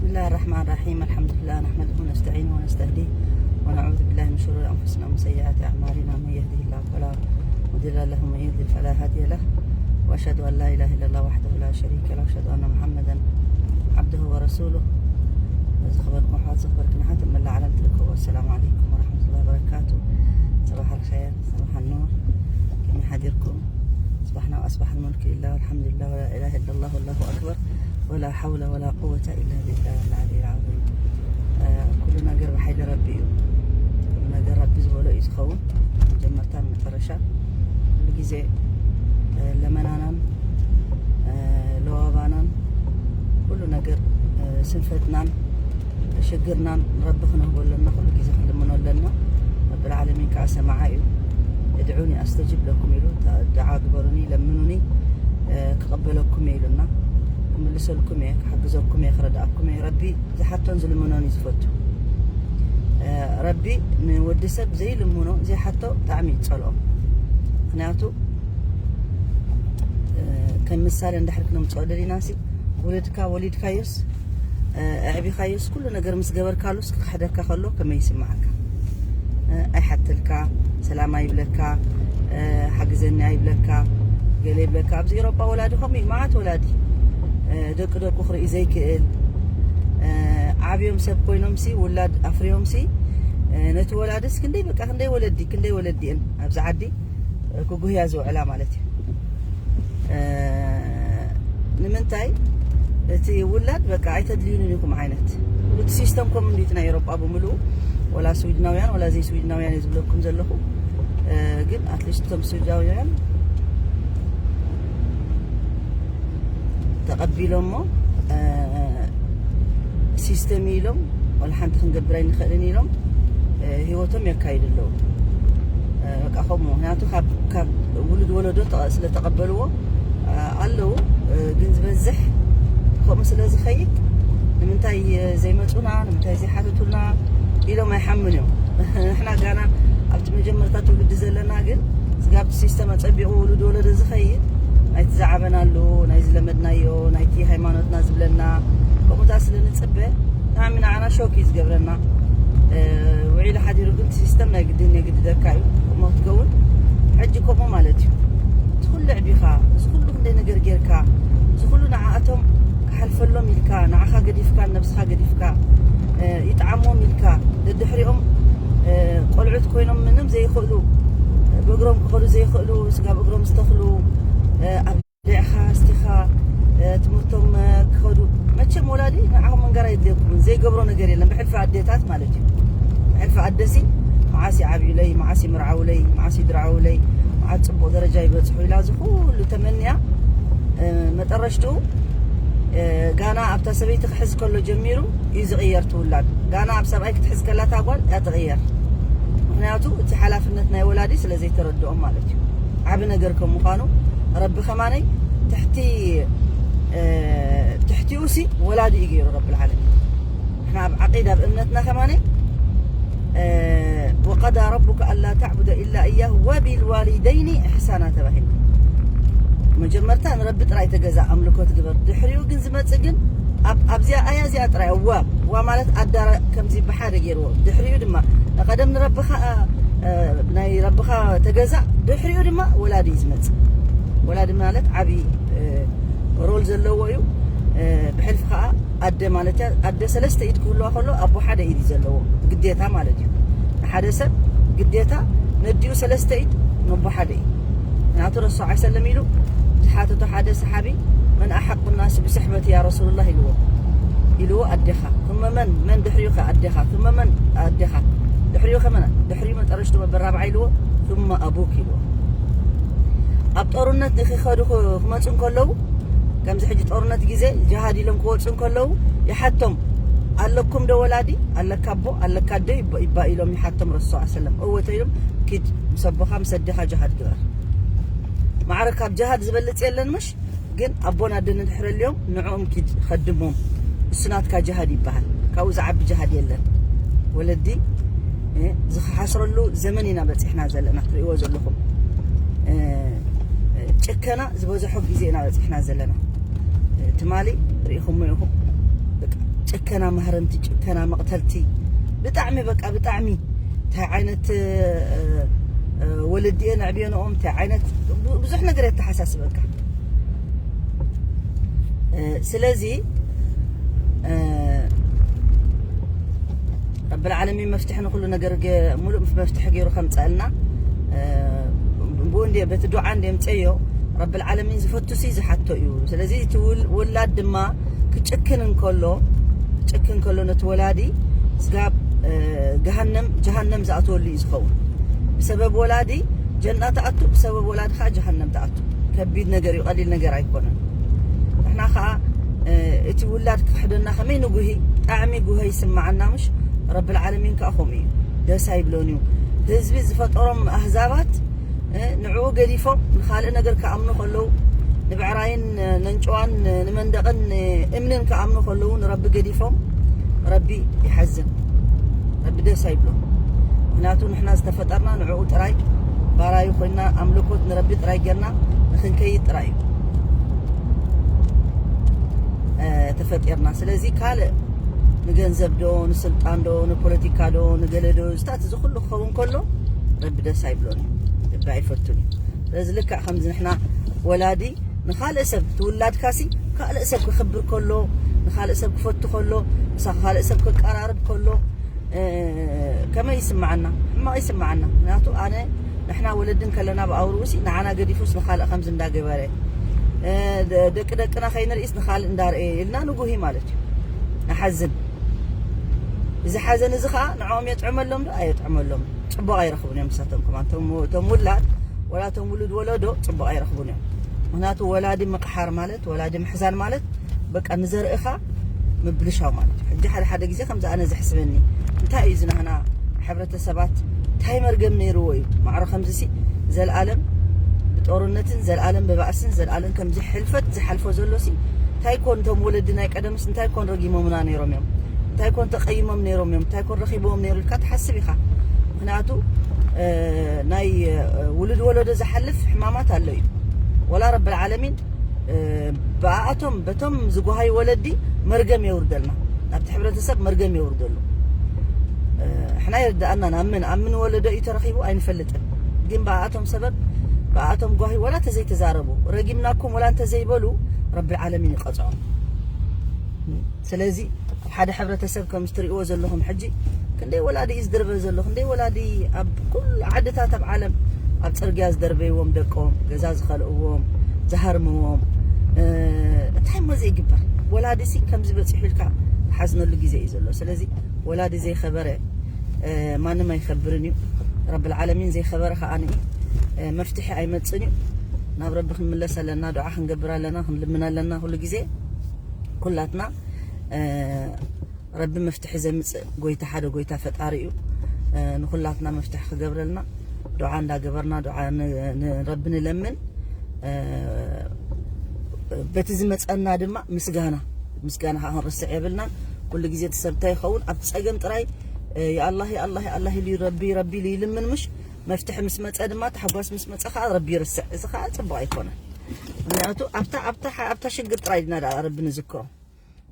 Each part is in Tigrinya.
بسم الله الرحمن الرحيم. الحمد لله نحمده ونستعينه ونستهديه ونعوذ بالله من شرور أنفسنا ومن سيئات أعمالنا. من يهده الله فلا مضل له ومن يضلل فلا هادي له. وأشهد أن لا إله إلا الله وحده لا شريك له. وأشهد أن محمدا عبده ورسوله. ዝኸበርኩም ኣሕዋት፣ ዝኸበርክን ኣሓት፣ መላእ ዓለም ትርከቡ፣ ኣሰላሙ ዓለይኩም ወረሕመቱላሂ ወበረካቱ። صباح الخير، صباح النور. ከመይ ሓዲርኩም? أصبحنا وأصبح الملك لله والحمد لله ولا إله إلا الله والله أكبر ولا حول ولا قوة إلا بالله العلي العظيم. ኩሉ ነገር ብሓይሊ ረቢ እዩ። ኩሉ ነገር ረቢ ዝበሎ እዩ ዝኸውን። መጀመርታን መጨረሻ ኩሉ ግዜ ለመናናን ለዋባናን ኩሉ ነገር ስንፈትናን ሽግርናን ረቢ ክነህቦ ኣለና። ኩሉ ግዜ ክንልምኖ ኣለና። ረብል ዓለሚን ከዓ ሰማዓ እዩ። ادعوني أستجب لكم ኢሉ፣ ዳዓ ግበሩኒ፣ ለምኑኒ፣ ክቕበለኩም እየ ኢሉና። ክምልሰልኩም እየ፣ ክሕግዘኩም እየ፣ ክረድኣኩም እየ። ረቢ ዝሓቶን ዝልምኖን እዩ ዝፈቱ። ረቢ ንወዲ ሰብ ዘይልምኖ ዘይሓቶ ብጣዕሚ እዩ ዝፀልኦ። ምክንያቱ ከም ምሳሌ እንድሕር ክነምፅኦ ደሊና ሲ ውልድካ ወሊድካዮስ ኣዕቢኻዮስ ኩሉ ነገር ምስ ገበርካሉስ ክኽሕደካ ከሎ ከመይ ይስምዓካ? ኣይሓተልካ፣ ሰላም ኣይብለካ፣ ሓግዘኒ ኣይብለካ፣ ገለ ይብለካ። ኣብዚ ኤሮጳ ወላዲ ከምኡ እዩ። መዓት ወላዲ ደቂ ደቁ ክርኢ ዘይክእል፣ ዓብዮም ሰብ ኮይኖምሲ ውላድ ኣፍርዮምሲ ነቲ ወላድስ ክንደይ በቃ ክንደይ ወለዲ ክንደይ ወለዲእን ኣብዚ ዓዲ ክጉህያ ዝውዕላ ማለት እዩ። ንምንታይ እቲ ውላድ በቃ ኣይተድልዩንን ኢኹም ዓይነት እቲ ሲስተም ከም እንዲት ናይ ኤሮጳ ብምልኡ ወላ ስዊድናውያን ወላ ዘይ ስዊድናውያን እየ ዝብለኩም ዘለኹ። ግን ኣትሊስት እቶም ስዊድናውያን ተቐቢሎሞ ሲስተም ኢሎም ወላ ሓንቲ ክንገብር ኣይንኽእልን ኢሎም ህይወቶም የካይዱ ኣለዉ። በቃ ከምኡ ምክንያቱ ካብ ውሉድ ወለዶ ስለተቐበልዎ ኣለዉ። ግን ዝበዝሕ ከምኡ ስለ ዝኸይድ ንምንታይ ዘይመፁና ንምንታይ ዘይሓተቱልና ኢሎም ኣይሓምን እዮም። ንሕና ጋና ኣብቲ መጀመርታ ትውልዲ ዘለና ግን ስጋብ ሲስተም ኣፀቢቑ ውሉድ ወለዶ ዝኸይድ ናይቲ ዝዓበናሉ ናይ ዝለመድናዮ ናይቲ ሃይማኖትና ዝብለና ከምኡታ ስለ ንፅበ ብጣዕሚ ንዓና ሾክ እዩ ዝገብረና። ውዒሉ ሓዲሩ ግን ሲስተም ናይ ግድን የግድደካ እዩ። ከምኡ ክትከውን ሕጂ ከምኡ ማለት እዩ። እዚ ኩሉ ዕቢኻ እዚ ኩሉ ክንደይ ነገር ጌርካ እዚ ኩሉ ንዓኣቶም ክሓልፈሎም ኢልካ ንዓኻ ገዲፍካ ነብስኻ ገዲፍካ ይጥዓሞም ኢልካ ደድሕሪኦም ቆልዑት ኮይኖም ምንም ዘይኽእሉ ብእግሮም ክኸዱ ዘይኽእሉ ስጋብ እግሮም ዝተኽሉ ኣብ ዲዕኻ ስቲኻ ትምህርቶም ክኸዱ መቸም ወላዲ ንዓኹም መንገር ኣይድልየኩምን ዘይገብሮ ነገር የለን ብሕልፊ ኣዴታት ማለት እዩ። ብሕልፊ ኣደሲ መዓስ ይዓብዩለይ መዓስ ይምርዓውለይ መዓስ ይድርዓውለይ መዓስ ፅቡቅ ደረጃ ይበፅሑ ኢላ እዚ ኩሉ ተመንያ መጠረሽትኡ ጋና ኣብታ ሰበይቲ ክሕዝ ከሎ ጀሚሩ እዩ ዝቕየር ትውላድ። ጋና ኣብ ሰብኣይ ክትሕዝ ከላ እታ ጓል እያ ትቕየር። ምክንያቱ እቲ ሓላፍነት ናይ ወላዲ ስለ ዘይተረድኦም ማለት እዩ። ዓቢ ነገር ከም ምዃኑ ረቢ ከማነይ ትሕቲ ትሕቲኡ ሲ ወላዲ እዩ ገይሩ ረቢ ዓለሚን። ንሕና ኣብ ዓቂዳ ኣብ እምነትና ከማነይ وقضى ربك ألا تعبدوا إلا إياه وبالوالدين إحسانا ተባሂሉ። መጀመርታ ንረቢ ጥራይ ተገዛ ኣምልኮ ትግበር ድሕሪኡ ግን ዝመፅእ ግን ኣብዚኣ ኣያ እዚኣ ጥራይ እዋ እዋ ማለት ኣዳራ ከምዚ ብሓደ ገይርዎ ድሕሪኡ ድማ ንቀደም ንረብኻ ናይ ረብኻ ተገዛ ድሕሪኡ ድማ ወላዲ እዩ ዝመፅእ። ወላዲ ማለት ዓብዪ ሮል ዘለዎ እዩ። ብሕልፊ ከዓ ኣደ ማለት እያ ኣደ ሰለስተ ኢድ ክህልዋ ከሎ ኣቦ ሓደ ኢድ እዩ ዘለዎ ግዴታ ማለት እዩ። ንሓደ ሰብ ግዴታ ነዲኡ ሰለስተ ኢድ ነቦ ሓደ እዩ። ናቱ ረሱ ዓ ሰለም ኢሉ ዝሓተቶ ሓደ ሰሓቢ መን ኣሓቁ ናስ ብስሕበት ያ ረሱሉላህ ኢልዎ ኢልዎ ኣዴኻ ثم መን መን ድሕሪኡ ከ ኣዴኻ ثم መን ኣዴኻ ድሕሪኡ ከ መን ድሕሪኡ መጠረሽቱ መበራብዓ ኢልዎ ثم ኣቡክ ኢልዎ። ኣብ ጦርነት ንክኸዱ ክመፁ እንከለዉ ከምዚ ሕጂ ጦርነት ግዜ ጅሃድ ኢሎም ክወፁ እንከለዉ ይሓቶም ኣለኩም ዶ ወላዲ ኣለካ ኣቦ ኣለካ ኣደ ይባ ኢሎም ይሓቶም ረሱ ሰለም እወ ተኢሎም ኪድ ምስ ኣቦኻ ምስ ኣዴኻ ጅሃድ ግበር። ማዕረ ካብ ጅሃድ ዝበልፅ የለን ምሽ ግን ኣቦን ኣደን እንድሕረልዮም ንዕኦም ኪድ ኸድሞም እሱ ናትካ ጅሃድ ይበሃል። ካብኡ ዝዓቢ ጅሃድ የለን። ወለዲ ዝኸሓስረሉ ዘመን ኢና በፂሕና ዘለና ትሪእዎ ዘለኹም ጭከና ዝበዝሖ ግዜ ኢና በፂሕና ዘለና። ትማሊ ርኢኹሞ ኢኹም። ጭከና ማህረምቲ፣ ጭከና መቕተልቲ፣ ብጣዕሚ በቃ ብጣዕሚ እንታይ ዓይነት ወለዲኤ ነዕብየንኦም እንታይ ዓይነት ብዙሕ ነገር የተሓሳስበካ። ስለዚ ረብል ዓለሚን መፍትሒ ንኩሉ ነገር ሙሉእ መፍትሒ ገይሩ ከምፀእልና ብኡ እንደ በቲ ዱዓ እንደምፀዮ ረብል ዓለሚን ዝፈቱ ሲ ዝሓቶ እዩ። ስለዚ እቲ ውላድ ድማ ክጭክን እንከሎ ክጭክን ከሎ ነቲ ወላዲ ስጋብ ገሃነም ጀሃነም ዝኣትወሉ እዩ ዝኸውን። ብሰበብ ወላዲ ጀና ትኣቱ፣ ብሰበብ ወላዲ ከዓ ጀሃነም ትኣቱ። ከቢድ ነገር እዩ፣ ቀሊል ነገር ኣይኮነን። ንሕና ከዓ እቲ ውላድ ክሕደና ከመይ ንጉሂ ጣዕሚ ጉሀ ይስማዓና ምሽ? ረብል ዓለሚን ከዓ ከምኡ እዩ፣ ደስ ኣይብሎን እዩ። ህዝቢ ዝፈጠሮም ኣህዛባት ንዕኡ ገዲፎም ንኻልእ ነገር ክኣምኑ ከለዉ ንብዕራይን ነንጭዋን ንመንደቕን እምንን ክኣምኑ ከለዉ ንረቢ ገዲፎም ረቢ ይሓዝን፣ ረቢ ደስ ኣይብሎ። ምክንያቱ ንሕና ዝተፈጠርና ንዕኡ ጥራይ ባራዩ ኮይና ኣምልኮት ንረቢ ጥራይ ጌርና ንክንከይድ ጥራይ እዩ ተፈጢርና። ስለዚ ካልእ ንገንዘብ ዶ ንስልጣን ዶ ንፖለቲካ ዶ ንገለ ዶ ዝታት እዚ ኩሉ ክኸውን ከሎ ረቢ ደስ ኣይብሎን እዩ፣ ረቢ ኣይፈቱን እዩ። ስለዚ ልክዕ ከምዚ ንሕና ወላዲ ንኻልእ ሰብ ትውላድካሲ ካልእ ሰብ ክኽብር ከሎ ንኻልእ ሰብ ክፈቱ ከሎ ምሳ ካልእ ሰብ ክቀራርብ ከሎ ከመይ ይስምዓና? ሕማቕ ይስምዓና። ምክንያቱ ኣነ ንሕና ወለዲ እንከለና ብኣውርኡ ሲ ንዓና ገዲፉስ ንኻልእ ከምዚ እንዳገበረ ደቂ ደቅና ከይንርኢስ ንኻልእ እንዳርኤ ኢልና ንጉሂ ማለት እዩ። ንሓዝን። እዚ ሓዘን እዚ ከዓ ንዕኦም የጥዕመሎም ዶ ኣየጥዕመሎም? ፅቡቕ ኣይረኽቡን እዮም። ምሳቶም ከማን እቶም ውላድ ወላ እቶም ውሉድ ወለዶ ፅቡቕ ኣይረኽቡን እዮም። ምክንያቱ ወላዲ ምቕሓር ማለት ወላዲ ምሕዛን ማለት በቃ ንዘርእኻ ምብልሻው ማለት እዩ። ሕጂ ሓደ ሓደ ግዜ ከምዚ ኣነ ዘሕስበኒ እንታይ እዩ ዝናህና ሕብረተሰባት እንታይ መርገም ነይርዎ እዩ ማዕሮ ከምዚ ሲ ዘልኣለም ብጦርነትን ዘልኣለም ብባእስን ዘልኣለም ከምዚ ሕልፈት ዝሓልፎ ዘሎ ሲ እንታይ ኮን እቶም ወለዲ ናይ ቀደምስ እንታይ ኮን ረጊሞምና ነይሮም እዮም እንታይ ኮን ተቐይሞም ነይሮም እዮም እንታይ ኮን ረኺቦም ነይሩ ኢልካ ትሓስብ ኢኻ። ምክንያቱ ናይ ውሉድ ወለዶ ዝሓልፍ ሕማማት ኣሎ እዩ። ወላ ረብል ዓለሚን ብኣኣቶም በቶም ዝጓሃዩ ወለዲ መርገም የውርደልና፣ ናብቲ ሕብረተሰብ መርገም የውርደሉ። ሕና ይርዳኣና ናምን ኣብ ምን ወለዶ እዩ ተረኺቡ ኣይንፈልጥን፣ ግን ብኣኣቶም ሰበብ ብኣኣቶም ጓሂ ወላ ተዘይተዛረቡ ረጊምናኩም ወላ እንተዘይበሉ ረብል ዓለሚን ይቐፅዖም። ስለዚ ኣብ ሓደ ሕብረተሰብ ከም ትርእይዎ ዘለኹም ሕጂ ክንደይ ወላዲ እዩ ዝድርበ ዘሎ፣ ክንደይ ወላዲ ኣብ ኩሉ ዓድታት ኣብ ዓለም ኣብ ፅርግያ ዝደርበይዎም ደቆም፣ ገዛ ዝኸልእዎም፣ ዝሃርምዎም፣ እንታይ እሞ ዘይግበር ወላዲ ሲ ከምዚ በፂሑ ኢልካ ትሓዝነሉ ግዜ እዩ ዘሎ። ስለዚ ወላዲ ዘይኸበረ ማንም ኣይኸብርን እዩ። ረብል ዓለሚን ዘይኸበረ ከዓ መፍትሒ ኣይመፅን እዩ። ናብ ረቢ ክንምለስ ኣለና፣ ዱዓ ክንገብር ኣለና፣ ክንልምን ኣለና ኩሉ ግዜ ኩላትና። ረቢ መፍትሒ ዘምፅእ ጎይታ ሓደ ጎይታ ፈጣሪ እዩ። ንኩላትና መፍትሒ ክገብረልና ዱዓ እንዳገበርና ዱዓ ንረቢ ንለምን። በቲ ዝመፀና ድማ ምስጋና ምስጋና ከዓ ክንርስዕ የብልናን። ኩሉ ግዜ እቲ ሰብ እንታይ ይኸውን ኣብቲ ፀገም ጥራይ የኣላህ የኣላህ የኣላህ ኢሉ ረቢ ረቢ ኢሉ ይልምን ምሽ መፍትሒ ምስ መፀ ድማ ታሕጓስ ምስ መፀ ከዓ ረቢ ይርስዕ። እዚ ከዓ ፅቡቅ ኣይኮነን። ምክንያቱ ኣብታ ሽግር ጥራይ ድና ረቢ ንዝክሮ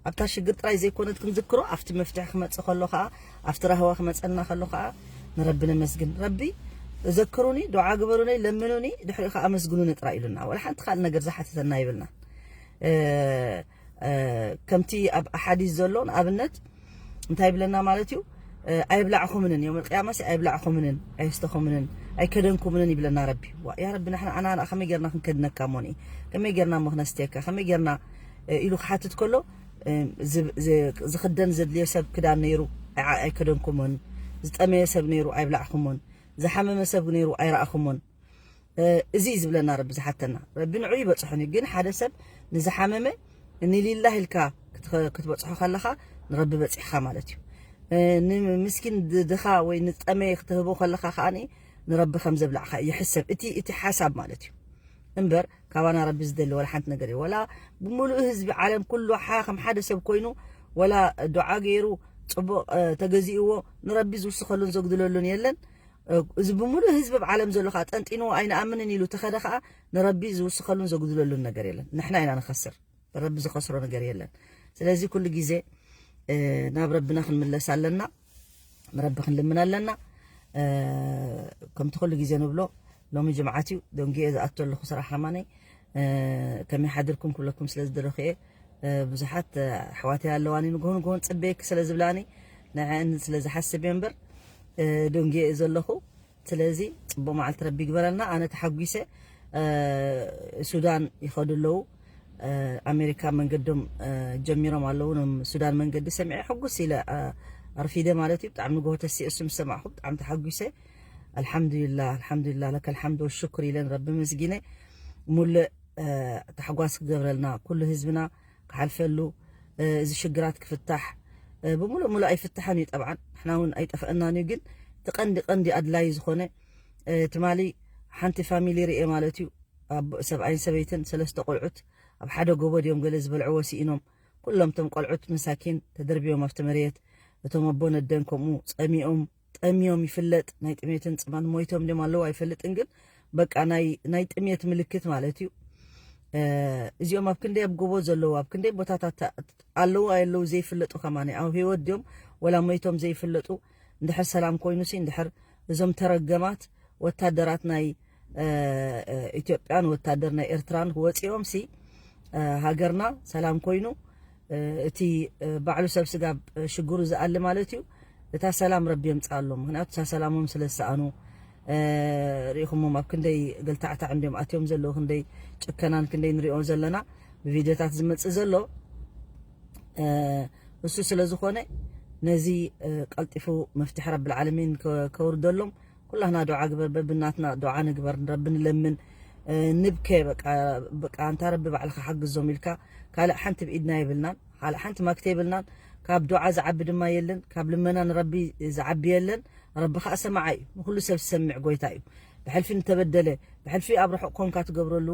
ኣብታ ሽግር ጥራይ ዘይኮነት ክንዝክሮ ኣብቲ መፍትሒ ክመፅእ ከሎ ከዓ ኣብቲ ራህዋ ክመፀና ከሎ ከዓ ንረቢ ነመስግን። ረቢ እዘክሩኒ ዱዓ ግበሩኒ ለምኑኒ ድሕሪኡ ከዓ ኣመስግኑኒ ጥራይ ኢሉና። ወላ ሓንቲ ካልእ ነገር ዝሓተተና ይብልና። ከምቲ ኣብ ኣሓዲስ ዘሎ ንኣብነት እንታይ ይብለና ማለት እዩ? ኣይብላዕኹምንን ዮም ቅያማሲ ኣይብላዕኹምንን ኣየስተኹምንን ኣይከደንኩምንን ይብለና ረቢ። ያ ረቢ ንሕና ኣና ከመይ ጌርና ክንከድነካ ሞኒ ከመይ ጌርና ሞ ክነስትየካ ከመይ ጌርና ኢሉ ክሓትት ከሎ ዝኽደን ዘድልዮ ሰብ ክዳን ነይሩ ኣይከደንኩምን፣ ዝጠመየ ሰብ ነይሩ ኣይብላዕኩምን፣ ዝሓመመ ሰብ ነይሩ ኣይረኣኹምን። እዚ እዩ ዝብለና ረቢ ዝሓተና። ረቢ ንዑ ይበፅሖን እዩ። ግን ሓደ ሰብ ንዝሓመመ ንሊላህ ኢልካ ክትበፅሖ ከለኻ ንረቢ በፂሕኻ ማለት እዩ። ንምስኪን ድኻ ወይ ንዝጠመየ ክትህቦ ከለኻ ከዓ ንረቢ ከም ዘብላዕኻ ይሕሰብ። እቲ ሓሳብ ማለት እዩ። እምበር ካባና ረቢ ዝደሊ ወላ ሓንቲ ነገር እዩ። ወላ ብምሉእ ህዝቢ ዓለም ኩሉ ሓ ከም ሓደ ሰብ ኮይኑ ወላ ዱዓ ገይሩ ፅቡቕ ተገዚእዎ ንረቢ ዝውስኸሉን ዘጉድለሉን የለን። እዚ ብምሉእ ህዝቢ ኣብ ዓለም ዘሎ ከዓ ጠንጢንዎ ኣይንኣምንን ኢሉ ተኸደ ከዓ ንረቢ ዝውስኸሉን ዘጉድለሉን ነገር የለን። ንሕና ኢና ንኸስር፣ ረቢ ዝኸስሮ ነገር የለን። ስለዚ ኩሉ ግዜ ናብ ረብና ክንምለስ ኣለና፣ ረቢ ክንልምን ኣለና። ከምቲ ኩሉ ግዜ ንብሎ፣ ሎሚ ጅምዓት እዩ፣ ደንጊየ ዝኣቱ ኣለኹ ስራሕ ከማነይ። ከመይ ሓድርኩም ክብለኩም ስለ ዝደለኹ እየ። ብዙሓት ኣሕዋተይ ኣለዋኒ፣ ንግሆ ንግሆን ጽበየኪ ስለ ዝብላኒ፣ ንዐን ስለ ዝሓስብ እየ እምበር፣ ደንጊየ እየ ዘለኹ። ስለዚ ጽቡቕ መዓልቲ ረቢ ይግበረልና። ኣነ ተሓጒሰ። ሱዳን ይኸዱ ኣለዉ። ኣሜሪካ መንገዶም ጀሚሮም ኣለዉ። ኖም ሱዳን መንገዲ ሰሚዐ ሕጉስ ኢለ፣ ኣርፊደ ማለት እዩ። ብጣዕሚ ንግሆ ተሲእሱ ምስ ሰማዕኹ ብጣዕሚ ተሓጒሰ። ኣልሓምዱሊላህ፣ ኣልሓምዱሊላህ፣ ለከል ሓምድ ወሽኩር ኢለ ንረቢ መስጊነ። ሙሉእ ታሕጓስ ክገብረልና፣ ኩሉ ህዝብና ክሓልፈሉ፣ እዚ ሽግራት ክፍታሕ፣ ብሙሉእ ሙሉእ ኣይፍትሐን እዩ። ጠብዓን ንሕና እውን ኣይጠፍአናን እዩ። ግን እቲ ቀንዲ ቀንዲ ኣድላይ ዝኾነ፣ ትማሊ ሓንቲ ፋሚሊ ርኤ ማለት እዩ። ሰብኣይን ሰበይትን ሰለስተ ቆልዑት ኣብ ሓደ ጎቦ ድዮም ገለ ዝበልዕዎ ስኢኖም። ኩሎም እቶም ቆልዑት መሳኪን ተደርቢዮም ኣብቲ መሬት። እቶም ኣቦ ነደን ከምኡ ጸሚኦም፣ ጠሚዮም ይፍለጥ። ናይ ጥሜትን ጽማን ሞይቶም ድዮም ኣለዉ ኣይፈልጥን፣ ግን በቃ ናይ ጥሜት ምልክት ማለት እዩ። እዚኦም ኣብ ክንደይ ኣብ ጎቦ ዘለዉ፣ ኣብ ክንደይ ቦታታት ኣለዉ ኣየለዉ ዘይፍለጡ ከማን ኣብ ህይወት ድዮም ወላ ሞይቶም ዘይፍለጡ። እንድሕር ሰላም ኮይኑሲ፣ እንድሕር እዞም ተረገማት ወታደራት ናይ ኢትዮጵያን ወታደር ናይ ኤርትራን ወፂኦምሲ፣ ሃገርና ሰላም ኮይኑ፣ እቲ ባዕሉ ሰብ ስጋብ ሽግሩ ዝኣሊ ማለት እዩ። እታ ሰላም ረቢ የምፅኣሎም። ምክንያቱ እታ ሰላሞም ስለ ዝሰኣኑ፣ ርኢኹሞም ኣብ ክንደይ ገልታዕታዕ እንዲዮም ኣትዮም ዘለዉ፣ ክንደይ ጭከናን ክንደይ ንሪኦ ዘለና ብቪድዮታት ዝመፅእ ዘሎ። እሱ ስለ ዝኾነ ነዚ ቀልጢፉ መፍትሒ ረቢ ዓለሚን ከውርደሎም። ኩላህና ዱዓ ግበር፣ በብናትና ዱዓ ንግበር፣ ንረቢ ንለምን። ንብከ በቃ፣ በቃ ኣንታ ረቢ ባዕልኻ ሓግዞም ኢልካ ካልእ ሓንቲ ብኢድና የብልናን፣ ካልእ ሓንቲ ማክተ የብልናን። ካብ ዱዓ ዝዓቢ ድማ የለን፣ ካብ ልመና ንረቢ ዝዓቢ የለን። ረቢ ኸኣ ሰማዓ እዩ፣ ንኹሉ ሰብ ዝሰምዕ ጎይታ እዩ። ብሕልፊ ንተበደለ፣ ብሕልፊ ኣብ ርሑቕ ኮንካ ትገብረሉ፣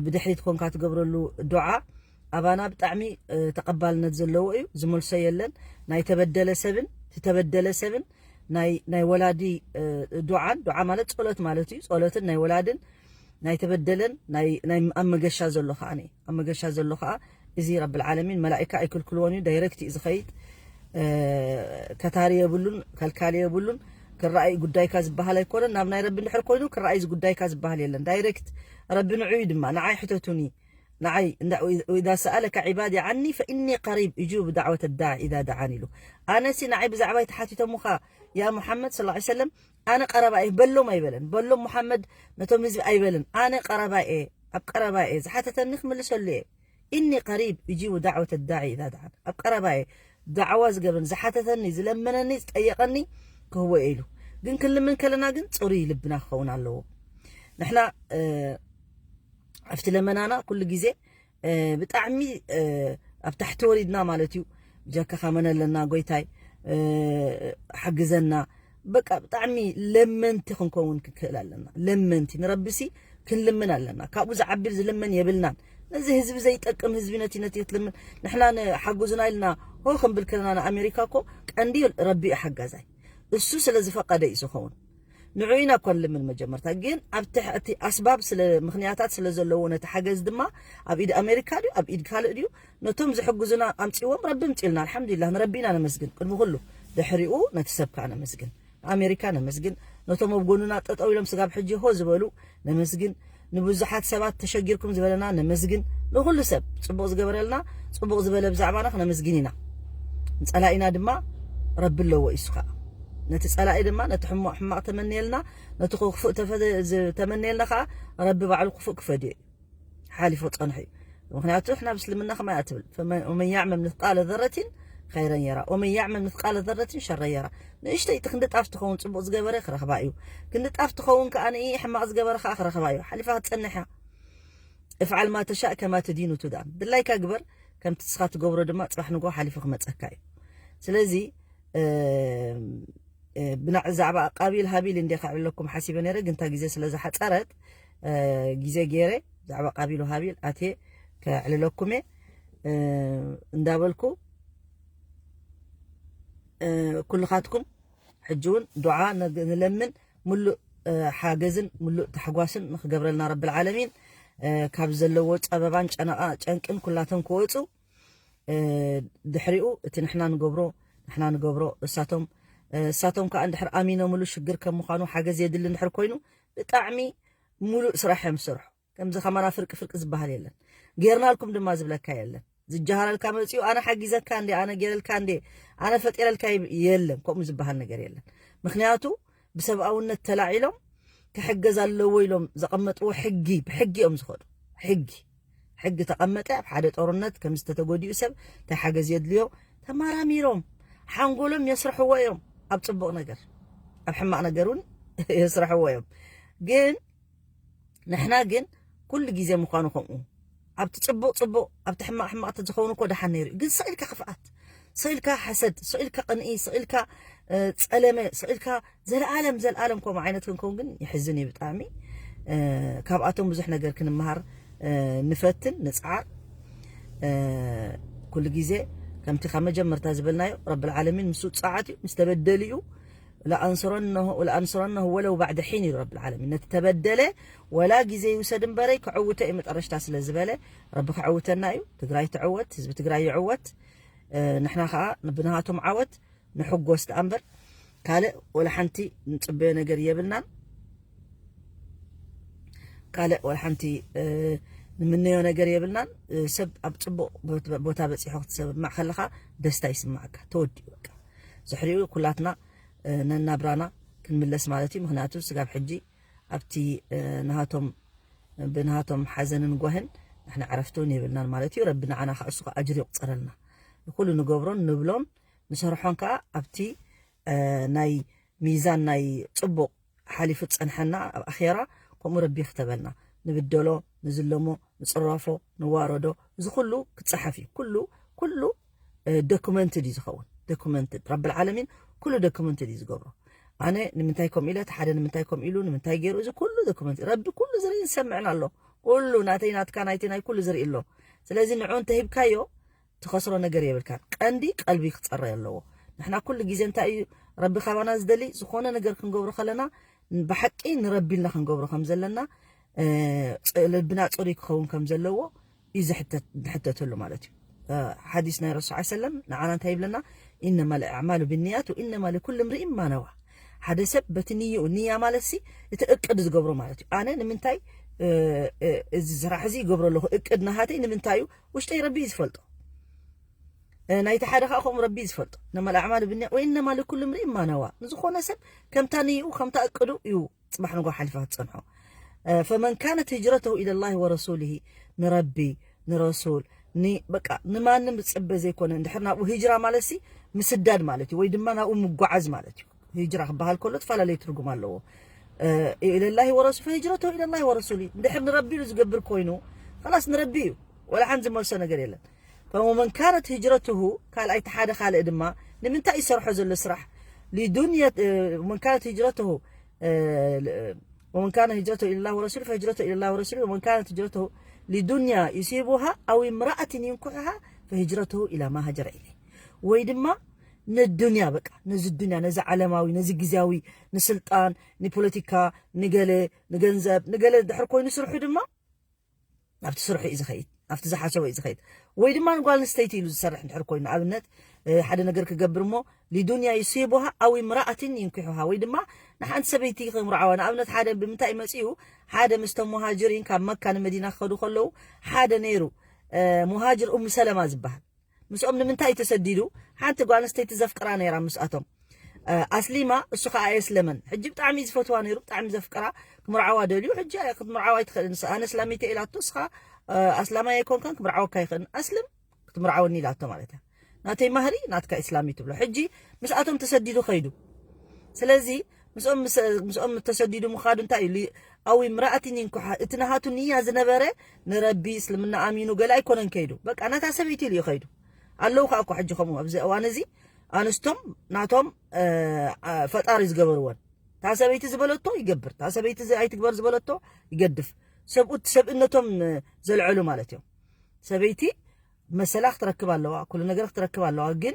ብድሕሪት ኮንካ ትገብረሉ ዱዓ ኣባና ብጣዕሚ ተቐባልነት ዘለዎ እዩ። ዝመልሶ የለን። ናይ ተበደለ ሰብን ዝተበደለ ሰብን ናይ ወላዲ ዱዓን፣ ዱዓ ማለት ጸሎት ማለት እዩ። ጸሎትን ናይ ወላድን ናይ ተበደለን ናይ ኣብ መገሻ ዘሎ ኸዓ፣ ኣብ መገሻ ዘሎ ኸዓ እዚ ረብል ዓለሚን መላኢካ ኣይክልክልዎን እዩ። ዳይሬክት እዩ ዝኸይድ። ከታሪ የብሉን፣ ከልካሊ የብሉን። ክረኣይ ጉዳይካ ዝበሃል ኣይኮነን። ናብ ናይ ረቢ እንድሕር ኮይኑ ክረኣይ እዚ ጉዳይካ ዝበሃል የለን። ዳይሬክት ረቢ ንዑ እዩ ድማ፣ ንዓይ ሕተቱኒ፣ ንዓይ እንዳ-፣ "ወኢዛ ሰኣለካ ዒባዲ ዓኒ ፈኢኒ ቀሪብ እጁብ ዳዕወተ ዳዒ ኢዛ ደዓን" ኢሉ። ኣነሲ ንዓይ ብዛዕባይ ተሓቲቶምኻ ያ ሙሓመድ ሰለላሁ ዐለይሂ ወሰለም፣ ኣነ ቀረባ እየ በሎም ኣይበለን። በሎም ሙሓመድ ነቶም ህዝቢ ኣይበልን። ኣነ ቀረባ እየ፣ ኣብ ቀረባ እየ። ዝሓተተኒ ክምልሰሉ እየ። "ኢኒ ቀሪብ እጂቡ ዳዕወተ ዳዒ ኢዛ ደዓን"። ኣብ ቀረባ እየ። ዳዕዋ ዝገብረኒ፣ ዝሓተተኒ፣ ዝለመነኒ፣ ዝጠየቐኒ ክህቦ እየ ኢሉ። ግን ክንልምን ከለና ግን ጽሩይ ልብና ክኸውን ኣለዎ። ንሕና፣ እ፣ ኣብቲ ለመናና ኩሉ ግዜ፣ እ፣ ብጣዕሚ፣ እ፣ ኣብ ታሕቲ ወሪድና ማለት እዩ። "ብጀካኻ መን ኣለና ጎይታይ፣ እ፣ ሓግዘና?" በቃ ብጣዕሚ ለመንቲ ክንከውን ክንክእል ኣለና። ለመንቲ ንረቢሲ ክንልምን ኣለና። ካብኡ ዝዓቢ ዝልመን የብልናን። ነዚ ህዝቢ ዘይጠቅም ህዝቢ ነቲ ነቲ ክትልምን፣ ንሕና ንሓግዙና ኢልና ሆ ክንብል ከለና ንኣሜሪካ እኮ ቀንዲ ረቢ እዩ ሓጋዛይ። እሱ ስለ ዝፈቀደ እዩ ዝኸውን። ንዑ ኢና እኮ ንልምን መጀመርታ። ግን ኣብ ትሕ-፣ እቲ ኣስባብ ስለ፣ ምኽንያታት ስለ ዘለዎ ነቲ ሓገዝ ድማ ኣብ ኢድ ኣሜሪካ ድዩ ኣብ ኢድ ካልእ ድዩ፣ ነቶም ዝሕግዙና ኣምጺዎም ረቢ ምጺልና። ኣልሓምዱሊላህ ንረቢ ኢና ነመስግን ቅድሚ ኩሉ። ድሕሪኡ ነቲ ሰብ ከኣ ነመስግን። ንኣሜሪካ ነመስግን። ነቶም ኣብ ጎንና ጠጠው ኢሎም ስጋብ ሕጂ ሆ ዝበሉ ነመስግን። ንብዙሓት ሰባት ተሸጊርኩም ዝበለና ነመስግን። ንኹሉ ሰብ ጽቡቕ ዝገበረልና፣ ጽቡቕ ዝበለ ብዛዕባና ክነመስግን ኢና። ንጸላኢና ድማ ረቢ ኣለዎ፣ ኢሱ ከኣ። ነቲ ጸላኢ ድማ ነቲ ሕማቕ ሕማቕ ተመንየልና፣ ነቲ ክፉእ ተፈ-፣ ዝ-፣ ተመንየልና ከኣ ረቢ ባዕሉ ክፉእ ክፈድዮ እዩ። ሓሊፎ ጸንሑ እዩ። ምኽንያቱ ንሕና ብእስልምና ከማይ እያ ትብል፣ ፈመን-፣ "ወመን ያዕመል ምትቃለ ዘረቲን ኸይረን የራ፣ ወመን ያዕመል ምትቃለ ዘረቲን ሸረን የራ።" ንእሽተይ እቲ ክንዲ ጣፍ ትኸውን ጽቡቕ ዝገበረ ክረኽባ እዩ። ክንዲ ጣፍ ትኸውን ከኣ ንኢ ሕማቕ ዝገበረ ከኣ ክረኽባ እዩ። ሓሊፋ ክትጸንሕ እያ። "እፍዓል ማ ተሻእ ከማ ትዲኑ ቱዳን።" ድላይካ ግበር፣ ከምቲ ንስኻ ትገብሮ ድማ ጽባሕ ንግሆ ሓሊፉ ክመጸካ እዩ። ስለዚ፣ እ፣ እ፣ ብናዕ-፣ ዛዕባ ቃቢል ሃቢል እንዴ ከዕልለኩም ሓሲበ ነይረ፣ ግን እታ ግዜ ስለ ዝሓጸረት፣ እ፣ ግዜ ገይረ ዛዕባ ቃቢል ሃቢል ኣትየ ከዕልለኩም እየ፣ እ፣ እንዳበልኩ፣ እ፣ ኩልኻትኩም ሕጂ እውን ዱዓ ነግ-፣ ንለምን፣ ምሉእ፣ እ፣ ሓገዝን ምሉእ ታሕጓስን ንክገብረልና ረብል ዓለሚን፣ እ፣ ካብ ዘለዎ ጸበባን ጨነቓ-፣ ጨንቅን ኩላቶም ክወጹ፣ ድሕሪኡ እቲ ንሕና ንገብሮ ንሕና ንገብሮ እሳቶም እሳቶም ከዓ እንድሕር ኣሚኖምሉ ሽግር ከም ምዃኑ ሓገዝ የድሊ እንድሕር ኮይኑ ብጣዕሚ ሙሉእ ስራሕ እዮም ዝሰርሑ። ከምዚ ከማና ፍርቂ ፍርቂ ዝበሃል የለን። ጌርናልኩም ድማ ዝብለካ የለን። ዝጀሃረልካ መፂኡ ኣነ ሓጊዘካ እንዴ ኣነ ጌረልካ እንዴ ኣነ ፈጢረልካ የለን። ከምኡ ዝበሃል ነገር የለን። ምክንያቱ ብሰብኣውነት ተላዒሎም ክሕገዝ ኣለዎ ኢሎም ዘቐመጥዎ ሕጊ ብሕጊ እዮም ዝኸዱ። ሕጊ ሕጊ ተቐመጠ ኣብ ሓደ ጦርነት ከም ዝተተጎዲኡ ሰብ እንታይ ሓገዝ የድልዮ ተማራሚሮም ሓንጎሎም የስርሕዎ እዮም። ኣብ ፅቡቕ ነገር ኣብ ሕማቕ ነገር እውን የስርሕዎ እዮም። ግን ንሕና ግን ኩሉ ግዜ ምዃኑ ከምኡ ኣብቲ ፅቡቕ ፅቡቕ ኣብቲ ሕማቕ ሕማቕ ተዝኸውን እኮ ደሓን ነይሩ እዩ። ግን ስቕ ኢልካ ክፍኣት ስቕ ኢልካ ሓሰድ ስቕ ኢልካ ቅንኢ ስቕ ኢልካ ፀለመ ስቕ ኢልካ ዘለኣለም ዘለኣለም ከምኡ ዓይነት ክንከውን ግን ይሕዝን እዩ ብጣዕሚ። ካብኣቶም ብዙሕ ነገር ክንመሃር ንፈትን ንፅዓር። ኩሉ ግዜ ከምቲ ካብ መጀመርታ ዝበልናዮ ረብል ዓለሚን ምስ ውፅዓት እዩ ምስ ተበደሉ እዩ። ለኣንሱረነሁ ወለው ባዕደ ሒን ኢሉ ረብል ዓለሚን ነቲ ተበደለ ወላ ግዜ ይውሰድ እምበረይ ክዕውቶ እዩ መጠረሽታ ስለ ዝበለ ረቢ ክዕውተና እዩ። ትግራይ ትዕወት ህዝቢ ትግራይ ይዕወት። ንሕና ከዓ ብናሃቶም ዓወት ንሕጎስ ደኣ እምበር ካልእ ወላ ሓንቲ ንፅበዮ ነገር የብልናን። ካልእ ወላ ሓንቲ ንምነዮ ነገር የብልናን። ሰብ ኣብ ፅቡቕ ቦታ በፂሑ ክትሰማዕ ከለኻ ደስታ ይስማዓካ ተወዲኡ በቃ። ዝሕሪኡ ኩላትና ነናብራና ክንምለስ ማለት እዩ። ምክንያቱ ስጋብ ሕጂ ኣብቲ ናሃቶም ብናሃቶም ሓዘንን ጓህን ንሕና ዕረፍቲ እውን የብልናን ማለት እዩ። ረቢ ንዓና ከዓ እሱ ከዓ ኣጅር ይቁፀረልና። ንኩሉ ንገብሮን ንብሎን ንሰርሖን ከዓ ኣብቲ ናይ ሚዛን ናይ ፅቡቕ ሓሊፉ ዝፀንሐና ኣብ ኣኼራ ከምኡ ረቢ ይክተበልና። ንብደሎ ንዝለሞ ንፅረፎ ንዋረዶ እዚ ኩሉ ክፀሓፍ እዩ። ኩሉ ኩሉ ዶክመንትድ እዩ ዝኸውን። ዶክመንትድ ረብል ዓለሚን ኩሉ ዶክመንትድ እዩ ዝገብሮ። ኣነ ንምንታይ ከምኡ ኢለ እቲ ሓደ ንምንታይ ከምኡ ኢሉ ንምንታይ ገይሩ እዚ ኩሉ ዶክመንት ረቢ ኩሉ ዝርኢ ዝሰምዕን ኣሎ። ኩሉ ናተይ ናትካ ናይቲ ናይ ኩሉ ዝርኢ ኣሎ። ስለዚ ንዑ እንተሂብካዮ ትኸስሮ ነገር የብልካን። ቀንዲ ቀልቢ ክፀረይ ኣለዎ። ንሕና ኩሉ ግዜ እንታይ እዩ ረቢ ካባና ዝደሊ ዝኾነ ነገር ክንገብሮ ከለና ብሓቂ ንረቢ ኢልና ክንገብሮ ከም ዘለና ልብና ፅሩይ ክኸውን ከም ዘለዎ እዩ ዝሕተተሉ ማለት እዩ። ሓዲስ ናይ ረሱል ዓ ሰለም ንዓና እንታይ ይብለና? ኢነማ ልኣዕማሉ ብንያት ወኢነማ ልኩል እምርኢን ማነዋ። ሓደ ሰብ በቲ ንይኡ ንያ ማለት ሲ እቲ እቅድ ዝገብሮ ማለት እዩ። ኣነ ንምንታይ እዚ ስራሕ እዚ ይገብሮ ኣለኹ እቅድ ናሃተይ ንምንታይ እዩ ውሽጠይ ረቢ እዩ ዝፈልጦ። ናይቲ ሓደ ከዓ ከምኡ ረቢ እዩ ዝፈልጦ። ኢነማ ልኣዕማሉ ብንያት ወኢነማ ልኩል እምርኢን ማነዋ። ንዝኾነ ሰብ ከምታ ንይኡ ከምታ እቅዱ እዩ ፅባሕ ንጎ ሓሊፋ ትፀንሖ። ፈመን ካነት ህጅረተሁ ኢለላሂ ወረሱሊሂ ንረቢ ንረሱል በቃ ንማንም ዝፅበ ዘይኮነ እንድሕር ናብኡ ህጅራ ማለት ሲ ምስዳድ ማለት እዩ ወይ ድማ ናብኡ ምጓዓዝ ማለት እዩ። ህጅራ ክበሃል ከሎ ተፈላለዩ ትርጉም ኣለዎ። ኢለላሂ ወረሱል ፈህጅረተሁ ኢለላሂ ወረሱሊ እንድሕር ንረቢ ኢሉ ዝገብር ኮይኑ ላስ ንረቢ እዩ። ወላ ሓንቲ ዝመልሶ ነገር የለን። ፈመን ካነት ህጅረትሁ ካልኣይ እቲ ሓደ ካልእ ድማ ንምንታይ ይሰርሖ ዘሎ ስራሕ ሊዱንያ መን ካነት ህጅረትሁ ومن كان هجرته إلى الله ورسوله فهجرته إلى الله ورسوله ومن كانت هجرته لدنيا يصيبها أو امرأة ينكحها فهجرته إلى ما هاجر إليه ወይ ድማ ንዱንያ በቃ ነዚ ዱንያ ነዚ ዓለማዊ ነዚ ግዜያዊ ንስልጣን ንፖለቲካ ንገለ ንገንዘብ ንገለ ድሕር ኮይኑ ስርሑ ድማ ኣብቲ ስርሑ እዩ ዝኸይድ ኣብቲ ዝሓሰቦ እዩ ዝኸይድ ወይ ድማ ንጓል ኣንስተይቲ ኢሉ ዝሰርሕ እንድሕር ኮይኑ ንኣብነት ሓደ ነገር ክገብር እሞ ሊዱንያ ይሲቡሃ ኣው ምራኣትን ይንኪሑሃ ወይ ድማ ንሓንቲ ሰበይቲ ክምርዓዋ ንኣብነት ሓደ ብምንታይ መፂኡ ሓደ ምስቶም ሙሃጅሪን ካብ መካ ንመዲና ክኸዱ ከለዉ ሓደ ነይሩ ሙሃጅር ኡም ሰለማ ዝበሃል ምስኦም ንምንታይ ተሰዲዱ ሓንቲ ጓል ኣንስተይቲ ዘፍቅራ ነይራ ምስኣቶም ኣስሊማ እሱ ከዓ ኣየስለመን ሕጂ ብጣዕሚ ዝፈትዋ ነይሩ ብጣዕሚ ዘፍቅራ ክምርዓዋ ደልዩ ሕጂ ክትምርዓዋ ኣይትኽእልን ኣነ እስላሚተ ኢላቶ እስኻ ኣስላማይ ኣይኮንካን ክምርዓወካ ይኽእልን ኣስልም ክትምርዓወኒ ኢላቶ ማለት እያ ናተይ ማህሪ ናትካ ኢስላም እዩ ትብሎ ሕጂ ምስኣቶም ተሰዲዱ ከይዱ ስለዚ ምስኦም ተሰዲዱ ምኻዱ እንታይ እዩ ኣው ምራእትን ይንኩሓ እቲ ናሃቱ ንያ ዝነበረ ንረቢ እስልምና ኣሚኑ ገለ ኣይኮነን ከይዱ በቃ ናታ ሰበይቲ ኢሉ እዩ ከይዱ ኣለዉ ከዓ እኮ ሕጂ ከምኡ ኣብዚ እዋን እዚ ኣንስቶም ናቶም ፈጣሪ ዝገበርወን እታ ሰበይቲ ዝበለቶ ይገብር እታ ሰበይቲ ኣይትግበር ዝበለቶ ይገድፍ ሰብኡት ሰብእነቶም ዘልዐሉ ማለት እዮም ሰበይቲ መሰላ ክትረክብ ኣለዋ ኩሉ ነገር ክትረክብ ኣለዋ ግን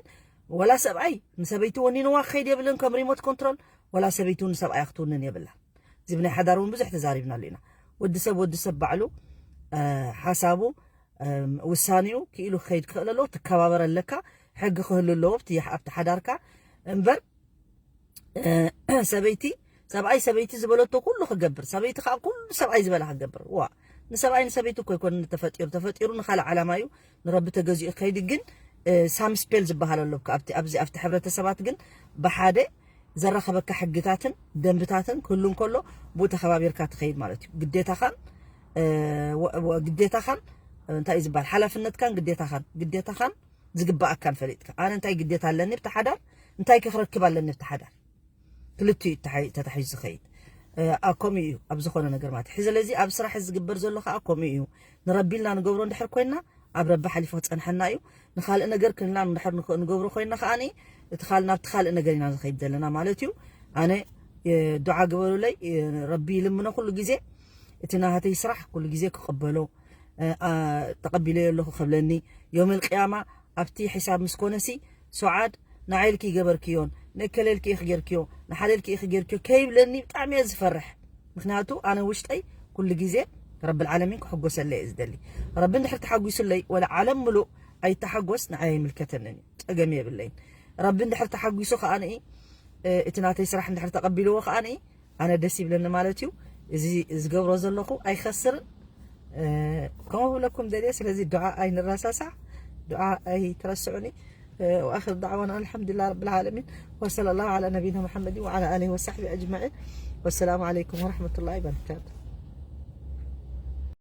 ወላ ሰብኣይ ንሰበይቲ ወኒንዋ ክኸይድ የብልን ከም ሪሞት ኮንትሮል ወላ ሰበይቲ ንሰብኣያ ክትውንን የብላ እዚ ብናይ ሓዳር እውን ብዙሕ ተዛሪብናሉ ኢና ወዲ ሰብ ወዲ ሰብ ባዕሉ ሓሳቡ ውሳኔኡ ክኢሉ ክኸይድ ክኽእል ኣለዎ። ትከባበር ኣለካ። ሕጊ ክህሉ ኣለዎ ኣብቲ ሓዳርካ እምበር ሰበይቲ ሰብኣይ ሰበይቲ ዝበለቶ ኩሉ ክገብር፣ ሰበይቲ ከዓ ኩሉ ሰብኣይ ዝበላ ክገብር። ዋ ንሰብኣይ ንሰበይቲ እኮ ይኮን ተፈጢሩ፣ ተፈጢሩ ንካልእ ዓላማ እዩ። ንረቢ ተገዚኡ ክኸይድ ግን ሳምስፔል ዝበሃል ኣሎ። ኣብዚ ኣብቲ ሕብረተሰባት ግን ብሓደ ዘራኸበካ ሕግታትን ደንብታትን ክህሉ እንከሎ ብኡ ተኸባቢርካ ትኸይድ ማለት እዩ። ግዴታኻን ግዴታኻን እንታይ እዩ ዝበሃል ሓላፍነትካን ግዴታኻን ግዴታኻን ዝግባኣካን ፈሊጥካ ኣነ እንታይ ግዴታ ኣለኒ ብቲ ሓዳር እንታይ ክረክብ ኣለኒ ብቲ ሓዳር ክልቲኡ ተታሒዙ ዝኸይድ ከምኡ እዩ ኣብ ዝኾነ ነገር ማለት እዩ። ስለዚ ኣብ ስራሕ ዝግበር ዘሎ ከዓ ከምኡ እዩ። ንረቢ ኢልና ንገብሮ እንድሕር ኮይና ኣብ ረቢ ሓሊፉ ክፀንሐና እዩ። ንካልእ ነገር ክልና ንድሕር ንገብሮ ኮይና ከዓ እቲ ካልእ ናብቲ ካልእ ነገር ኢና ዝኸይድ ዘለና ማለት እዩ። ኣነ ዱዓ ግበሩለይ ረቢ ይልምኖ ኩሉ ግዜ እቲ ናተይ ስራሕ ኩሉ ግዜ ክቕበሎ ተቐቢለዮ ኣለኹ ከብለኒ ዮም ልቅያማ ኣብቲ ሒሳብ ምስ ኮነሲ ሱዓድ ንዓይልኪ ይገበርክዮን ንእከሌልኪ ኢኺ ጌርክዮ ንሓደልኪ ኢኺ ጌርክዮ ከይብለኒ ብጣዕሚ እየ ዝፈርሕ። ምክንያቱ ኣነ ውሽጠይ ኩሉ ግዜ ረቢ ዓለሚን ክሕጎሰለይ እየ ዝደሊ። ረቢ እንድሕር ተሓጒሱለይ ወላ ዓለም ምሉእ ኣይተሓጎስ ንዓይ ኣይምልከተንን እዩ፣ ጸገም የብለይን። ረቢ እንድሕር ተሓጒሱ ከኣ እቲ ናተይ ስራሕ እንድሕር ተቐቢልዎ ከኣ ኣነ ደስ ይብለኒ ማለት እዩ። እዚ ዝገብሮ ዘለኹ ኣይኸስርን ከምኡ ክብለኩም ደልየ። ስለዚ ዱዓ ኣይንረሳሳዕ፣ ዱዓ ኣይትረስዑኒ። وآخر دعوانا الحمد لله رب العالمين، وصلى الله على نبينا محمد وعلى آله وصحبه أجمعين، والسلام عليكم ورحمة الله وبركاته.